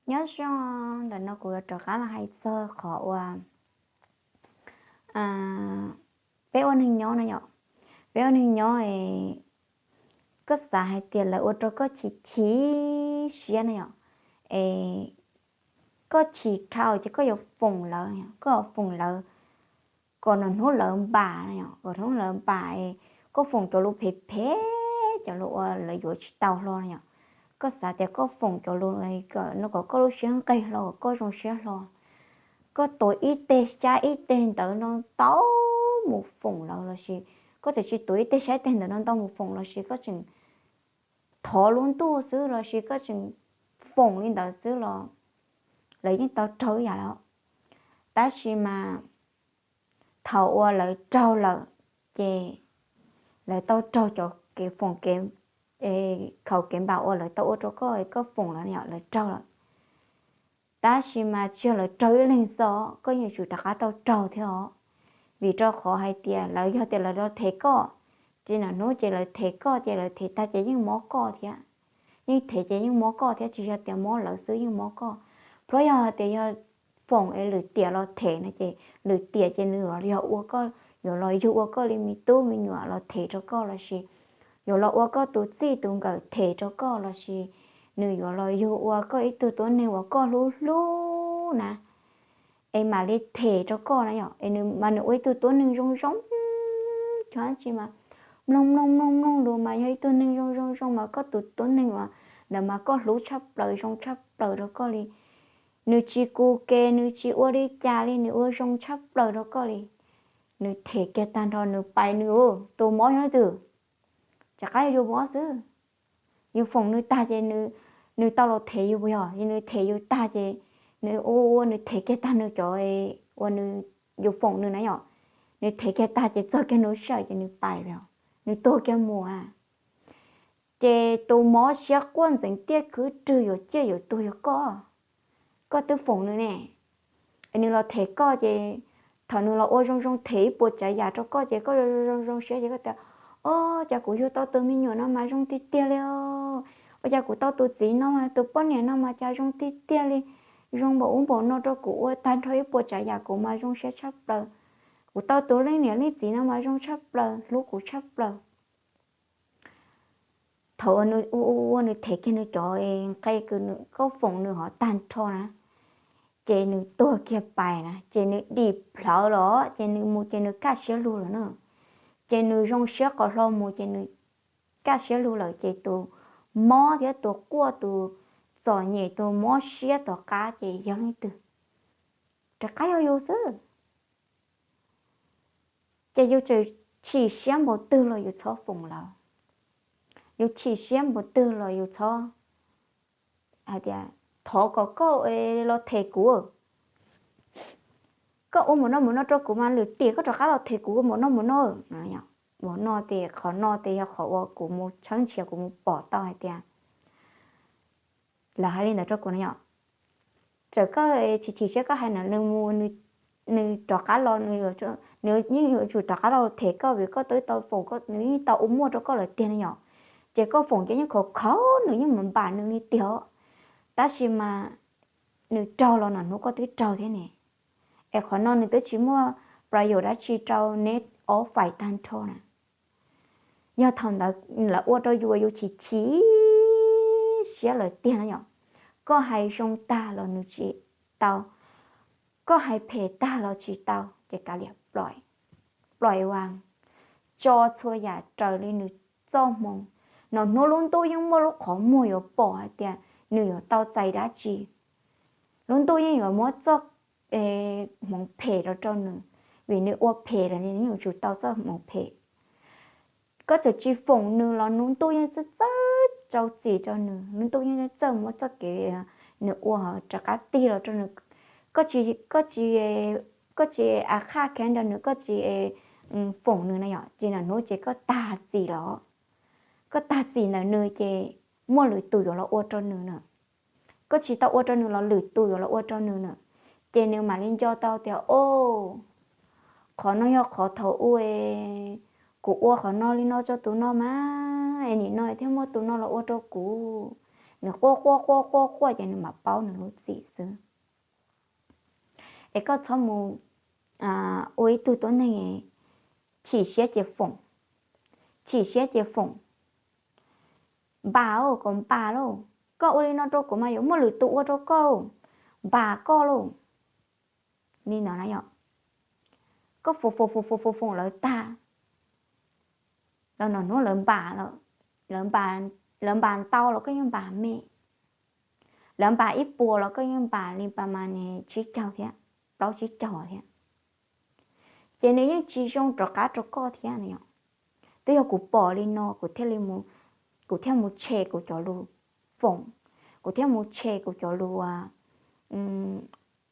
Nyob zoo, ntawm no kuv yuav rov qab los hais txog qhov uas peb ua neeg nyob na yom. Peb ua neeg nyob es koj xav hais tias lawv ua rau koj chim chim siab na yom, es koj chim dhau ces koj yuav foom lawv, koj yuav foom lawv kom nws hnub lawv npam, kom hnub lawv npam es koj foom cov lus phem phem, cov lus uas lawv yuav tsis tau hlo na yom. Koj xav tias koj foom cov lus no kom koj lub siab nqig hlo, kom koj zoo siab hlo, koj tuav ib teg xyab ib teg ntawv no ntau mus foom lawv lossis koj txawm tsis tuav ib teg xyab ib teg ntawv no ntau mus foom lossis koj tseem thov lub ntuj xwb lossis koj tseem foom li ntawd xwb los lawv yeej tau raug ib yam lawm. Tab sis mas thaum uas lawv raug lawm ces lawv tau raug cov kev foom kev, khaus kev npam uas lawv tau ua rau koj, koj foom lawv, lawv raug lawm. Tab sis mas tsis yog lawv raug ib leeg xwb, koj yeej yuav tsum rov qab tau raug thiab os. Vim rau qhov hais tias lawv yog tias lawv los them koj, ces nram hnub ces lawv them koj ces lawv them tag ces yeej mob koj thiab. Yeej them ces yeej mob koj thiab, tsis yog tias mob lawv xwb, yeej mob koj. Plab yog hais tias yog foom es lwm tiam los them no ces lwm tiam ces nws yuav los ua koj, yuav los yug ua koj li me tub me nyuam los them rau koj lossis yuav los ua koj tus txij tus nkawm them rau koj lossis nws yuav los yug ua koj ib tug tuab neeg uas koj hlub hlub na, es mam li them rau koj na yom. Es nws mas nws ua ib tug tuab neeg zoo zoo, cov dab tsi mas mloog mloog mloog mloog lus mas yog ib tug neeg zoo zoo zoo mas koj tus tuab neeg uas ntawd mas koj hlub tshaj plaws zoo tshaj plaws rau koj li. Nws tsis kus ke, nws tsis ua li cas li, nws ua zoo tshaj plaws rau koj li. Nws them kiag tag nrho nws pais nws, tus mob yog leej twg? Rov qab yog yus mob xwb. Yus foom nws tag ces nws tau los them yus puas yog? Nws them yus tag ces nws ua ua nws them kiag tag nws cov uas nws, yus foom nws na yom, nws them kiag tag ces txog kiag nws sij hawm ces nws pais lawm, nws tuag kiag mus a. Ces tus mob siab quaj ntxeev tiaj khwv rwg yuav ciaj yuav tuag yog koj. Koj twb foom nws ne, es nws los them koj ces thaum nws los ua zoo zoo them ib puas tsav yam rau koj ces koj zoo zoo zoo siab ces koj tias, o, cas kuv yug tau tus me nyuam no mas zoo tiag tiag li os. Ua cas kuv tau tus txiv no mas tus poj niam no mas cas zoo tiag tiag li, zoo npaum ub npaum no rau kuv ua tag nrho ib puas tsav yam kuv mas zoo siab tshaj plaws. Kuv tau tus leej niam leej txiv no mas zoo tshaj plaws, hlub kuv tshaj plaws. Thaum uas nws ua ua nws them kiag nws cov nqe kws koj foom nws hov tag nrho na, ces nws tuag kiag pais na, ces nws dim plhawv los ces nws mus ces nws kaj siab lug lawm na. Ces nws zoo siab qhov hlo mus ces nws kaj siab lug lawm ces tus mob thiab tus quaj tus txom nyem tus mob siab tom qab ces yog leej twg? Rov qab yog yus xwb. Ces yus tseem chim siab npaum twg los yus txhob foom lawv. Yus chim siab npaum twg los yus txhob hais tias thov kom koj los them kuv. Koj ua npaum no npaum no rau kuv mas lwm tiam koj rov qab los them kuv npaum no npaum no. Npaum no ces qhov no ces yog qhov uas kuv mus tshawb nrhiav kuv mus pom tau hais tias lawv hais li ntawd rau kuv na yom. Txawm koj chim chim siab koj hais na nws mus, nws rov qab los, nws yeej yuav tsum rov qab los them koj vim koj twb tau foom, nws yeej tau ua muaj rau koj lawm tiag na yom. Ces koj foom ces yeej khov kho, nws yeej mus npam nws li tiag. Tab sis mas nws raug los nram hnub koj twb raug thiab ne. Es qhov no nws twb tsis muaj plas yus dab tsi rau neb ob fais tag nrho na. Yog thaum ntawd lawv ua rau yus, yus chim chim siab lawm tiag na yom. Koj hais zoo tag los nws tsis tau, koj hais phem tag los tsis tau, ces kav liam, ploim, vas, tso txhua yam raws li nws txoj hmoov. Nram hnub lub ntuj yeej muaj lub qhov muag yuav pom hais tias nws yuav tau txais dab tsi. Lub ntuj yeej yuav muab txoj hmoov phem rau rau nws, vim nws ua phem los nws yuav tsum tau txoj hmoov phem. Koj txawm tsis foom nws los lub ntuj yeej txawj txawj rau txim rau nws, lub ntuj yeej txawj muab txoj kev nws ua rov qab tig los rau nws. Koj tsis, koj tsis a qhaj kheev rau nws, koj tsis foom nws na yom, ces nram hnub ces koj tag txim los, koj tag txim ntawm nws ces muaj lwm tus yuav los ua rau nws na. Koj tsis tau ua rau nws los lwm tus yuav los ua rau nws na. Ces nws mam li nco tau tias, o, qhov no yog qhov thaum ub kuv ua qhov no li no rau tus no mas es nim no thiaj muaj tus no los ua rau kuv. Nws quaj quaj quaj quaj quaj ces nws mam paub nws lub txim xwb. Es koj txhob mus ua ib tug tuab neeg chim siab ces foom, chim siab ces foom. Npam, kom npam lauj, koj ua li no rau kuv mas yuav muaj lwm tus ua rau koj lauj, npam koj lauj. Li no na yom, koj foom foom foom foom foom foom lawv tag, los nom hnub lawv npam, lawv npam ntau los koj yeej npam me, lawv npam ib puas los koj yeej npam li pas mas tsib caug thiab, plaub tsib caug thiab. Ces nws yeej tsis zoo rov qab rau koj thiab no yom. Twb yog kuv pom li no kuv thiaj li, kuv thiaj mus tshem kuv cov lus foom, kuv thiaj mus tshem kuv cov lus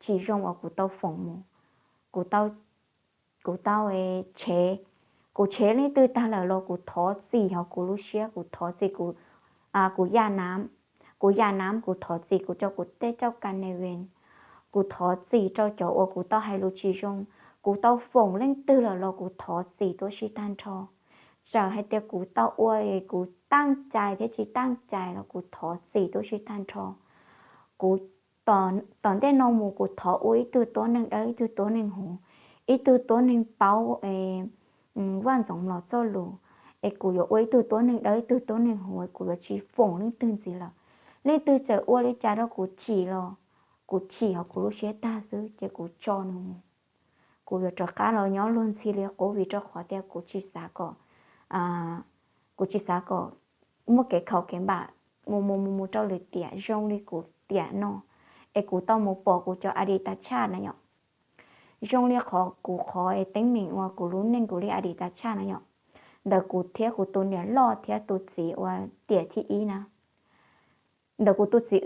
tsis zoo uas kuv tau foom mus, kuv tau, kuv tau tshev, kuv tshev leej twg tag lawm los kuv thov txim hauv kuv lub siab, kuv thov txim kuv, kuv ya nam, kuv ya nam, kuv thov txim kuv rau kuv tej cauj kas nes ves, kuv thov txim rau cov uas kuv tau hais lus tsis zoo, kuv tau foom leej twg lawm los kuv thov txim tuab si tag nrho. Txawm hais tias kuv tau ua kuv taaj cai thiab tsis taaj cai los kuv thov txim tuab si tag nrho. Kuv tom ntej no mus kuv thov ua ib tug tuab neeg dawb ib tug tuab neeg huv, ib tug tuab neeg paub Vaj Ntxoov Mlom txoj lus, es kuv yuav ua ib tug tuab neeg dawb ib tug tuab neeg huv, kuv yuav tsis foom leej twg ntxiv lawm. Leej twg txawm ua li cas rau kuv chim los kuv chim hauv kuv lub siab tag xwb ces kuv tso nws mus. Kuv yuav rov qab los nyob luag ntxhi li qub vim rau qhov tias kuv tsis xav kom, kuv tsis xav kom muaj kev khaum kev npam mus mus mus mus rau lwm tiam zoo li kuv tiam no, es kuv tau mus pom kuv cov a dis tas tshaj na yom. Zoo li qhov kuv qhov teeb meem uas kuv lub neej kuv li a dis tas tshaj na yom, ntawm kuv thiab kuv tus niam loj thiab tus txiv uas tiam thib ib na. Ntawm kuv tus txiv,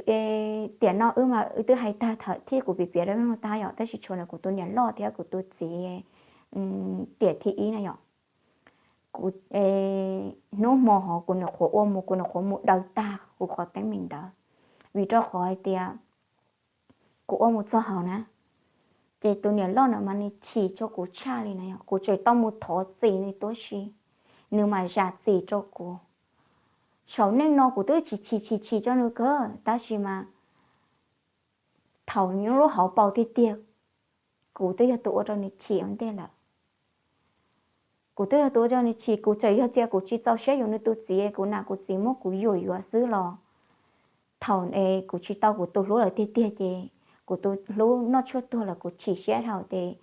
tiam no wb mas wb twb hais tag thawm thiab kuv piav piav rau nej mloog tag yom, tab sis tshuav ntawm kuv tus niam loj thiab kuv tus txiv tiam thib ib na yom. Kuv, hnub hmo hov kuv nyuam qhuav ua mus, kuv nyuam qhuav mus daws tag kuv qhov teeb meem ntawd, vim rau qhov hais tias kuv ua mus txog hauv na, ces tus niam loj no mas nws chim rau kuv tshaj li na yom, kuv tseem tau mus thov txim nws tuab si, nws mas zam txim rau kuv. Saum neej no kuv twb chim chim chim chim rau nws kawg, tab sis mas thaum nws lub hauv paus tiag tiag, kuv twb yog tus ua rau nws chim ua ntej lawm. Kuv twb yog tus ua rau nws chim, kuv txawm yog tias kuv tsis txaus siab yuav nws tus txiv, kuv nam kuv txiv muab kuv yuam yuav xwb los thaum kuv tsis tau kuv tus hlub lawm tiag tiag ces kuv tus hlub noj tshuaj tuag lawm kuv chim siab dhau ces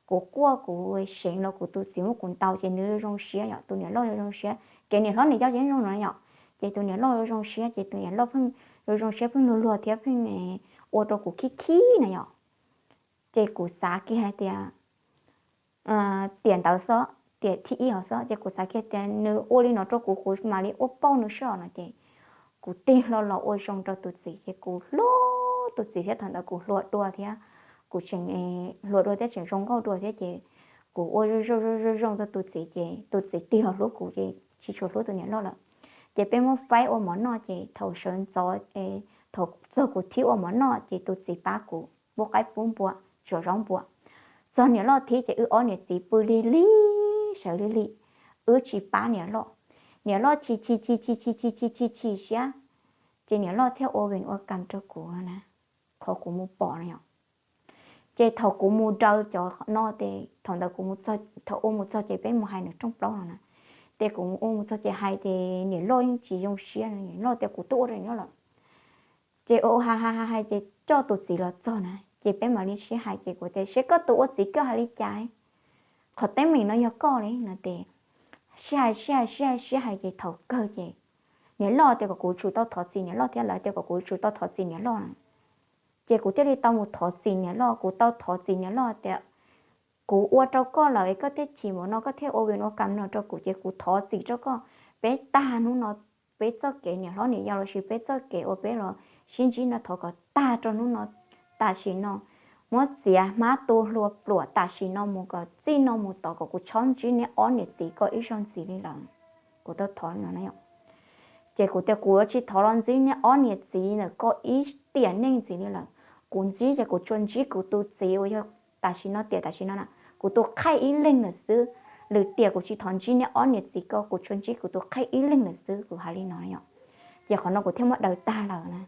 kuv quaj kuv seev los kuv tus txiv muab kuv ntaus ces nws zoo siab yom, tus niam loj zoo siab, kev niam hlob niam yau ces zoo no yom. Ces tus niam loj zoo siab ces tus niam loj pheej zoo siab pheej luag luag thiab pheej ua rau kuv khib khib na yom. Ces kuv xav kiag hais tias tiam ntawd xwb, tiam thib ib hov xwb, ces kuv xav kiag tias nws ua li no rau kuv kuv mam li ua pauj nws soj no ces kuv tig hlo los ua zoo rau tus txiv ces kuv hlub tus txiv thiab thaum ntawd kuv hluas dua thiab, kuv tseem hluas dua thiab tseem zoo nkauj dua thiab ces kuv ua zoo zoo zoo zoo rau tus txiv ces tus txiv tig los hlub kuv ces tsis tshua hlub tus niam loj lawm. Ces peb muab faib ua mov noj ces thaum sawv ntxov, thaum txog kuv thib ua mov noj ces tus txiv pab kuv pub qaib pub npua, tsuav zaub npua. Txog niam loj thib ces wb ob niam txiv pw lig lig sawv lig lig, wb tsis pab niam loj. Niam loj chim chim chim chim chim chim chim chim chim siab, ces niam loj thiaj ua vees ua kam rau kuv no na, qhov kuv mus pom no yom. Ces thaum kuv mus daws cov no ces thaum ntawd kuv, thaum ua mus txog ces peb mus hais nws rooj plaub no na, ces kuv ua mus txog ces hais ces niam loj yeej tsis zoo siab, niam loj tias kuv twb ua rau niam loj lawm. Ces ua ua hais hais hais ces coj tus txiv los txog na, ces peb mam li sib hais ces kuv tias seb koj tus ua txiv koj hais li cas, qhov teeb meem no yog koj li no ces sib hais sib hais sib hais sib hais ces thaum kawg ces niam loj tias kom kuv tsum tau thov txim niam loj thiab lawv tias kom kuv tsum tau thov txim niam loj na. Ces kuv thiaj li tau mus thov txim niam loj, kuv tau thov txim niam loj tias kuv ua rau koj lawm es koj thiaj chim mus no, koj thiaj ua vees ua kam no rau kuv ces kuv thov txim rau koj. Peb tag hnub no, peb txoj kev niam hlob niam yau lossis peb txoj kev uas peb los sib ntsib no thov kom tag rau hnub no, tam sim no. Muab txiav hmab tu hlua pluam tam sim no mus kom txij no mus tod kom kuv txhob ntsib niag ob niam txiv koj ib zaug ntxiv li lawm. Kuv tau thov no na yom. Ces kuv tias kuv yuav tsis thov los ntsib niag ob niam txiv ntawm koj ib tiam neej ntxiv li lawm. Kuv ntsib ces kuv tsuas ntsib kuv tus txiv uas yog tam sim no tiam tam sim no na, kuv tus qhaij ib leeg lawm xwb. Lwm tiam kuv tsis thov ntsib niag ob niam txiv koj, kuv tsuas ntsib kuv tus qhaij ib leeg lawm xwb, kuv hais li no yom. ces qhov no kuv thiaj muab daws tag lawm na.